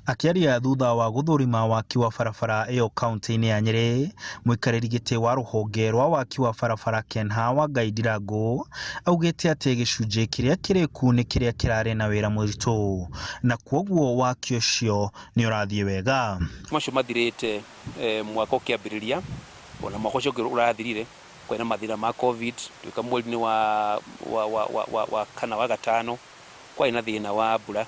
Akĩaria thutha wa gũthũrima waki wa barabara ĩyo kauntĩ-inĩ ya Nyĩrĩ, mũikarĩri gĩtĩ wa rũhonge rwa waki wa barabara KENHA Wangai Ndirangu augĩte atĩ gĩcunjĩ kĩrĩa kĩrĩku nĩ kĩrĩa kĩrarĩ na wĩra mũritũ na kwoguo waki ũcio nĩ ũrathiĩ wega. Macio mathirĩte mwaka ũkĩambĩrĩria ona mwaka ũcio ũngĩ ũrathirire kwarĩ na mathĩna ma Covid tuĩka mweri-inĩ wa, wa, wa, wa, wa, wa kana wa gatano kwarĩ na thĩna wa mbura.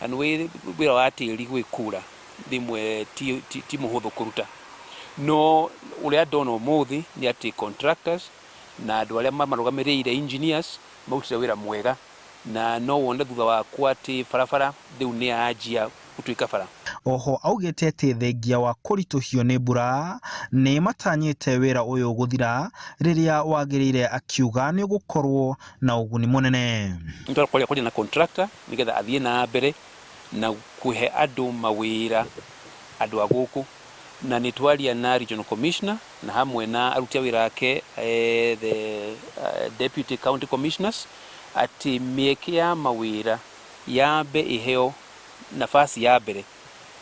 Na nĩ wĩra wa tĩri gwĩkura rĩmwe ti, ti, ti mũhũthũ kũruta. No ũrĩa ndona ũmũthĩ nĩ atĩ contractors na andũ arĩa mamarũgamĩrĩire engineers marutire wĩra mwega na no wone thutha wakwa atĩ barabara rĩu nĩ yanjia gũtuĩka bara. Oho augĩte atĩ thengia wa kũritũhio nĩ mbura nĩ matanyĩte wĩra ũyũ gũthira rĩrĩa wagĩrĩire akiuga nĩ ũgũkorwo na ũguni mũnene. Nĩtwakwaria kwaria na contractor nĩgetha athiĩ na mbere na kũhe andũ mawĩra andũ a gũkũ na nĩ twaria na regional commissioner na hamwe na aruti a wĩra ake the deputy county commissioners atĩ mĩeke ya mawĩra yambe ĩheo nafasi ya mbere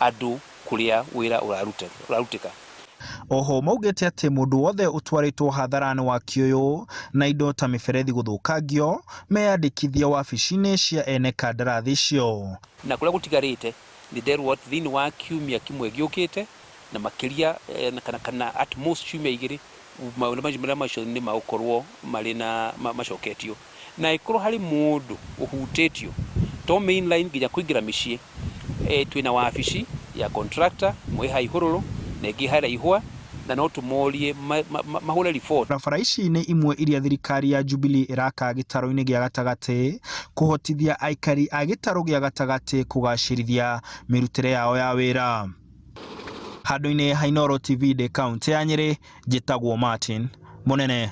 andũ kũrĩa wĩra ũrarutĩka. Oho maugĩte atĩ mũndũ wothe ũtwarĩtwo hathara nĩ waki ũyũ na indo ta mĩberethi gũthũkangio meyandĩkithie wabici-inĩ cia ene kandarathi icio. Na kũrĩa gũtigarĩte nĩ nderwo atĩ thĩinĩ wa kiumia kĩmwe gĩũkĩte na makĩria kana, kana at most ciumia igĩrĩ maũndũ macio nĩ magũkorwo marĩ na macoketio. Na ĩkorwo harĩ mũndũ ũhutĩtio to mainline nginya kũingĩra mĩciĩ, twĩna wabici ya contractor ĩmwe ĩ haha Ihũrũrũ na ĩngĩ harĩa Ihũa na no tũmorie mahũre report. Barabara ici nĩ imwe iria thirikari ya Jubilee ĩraka gĩtarũ-inĩ gĩa gatagatĩ kũhotithia aikari a gĩtarũ gĩa gatagatĩ kũgacĩrithia mĩrutĩre yao ya wĩra. Handũ-inĩ ha Inooro TV ndĩ kaũntĩ ya Nyĩrĩ, njĩtagwo Martin Mũnene.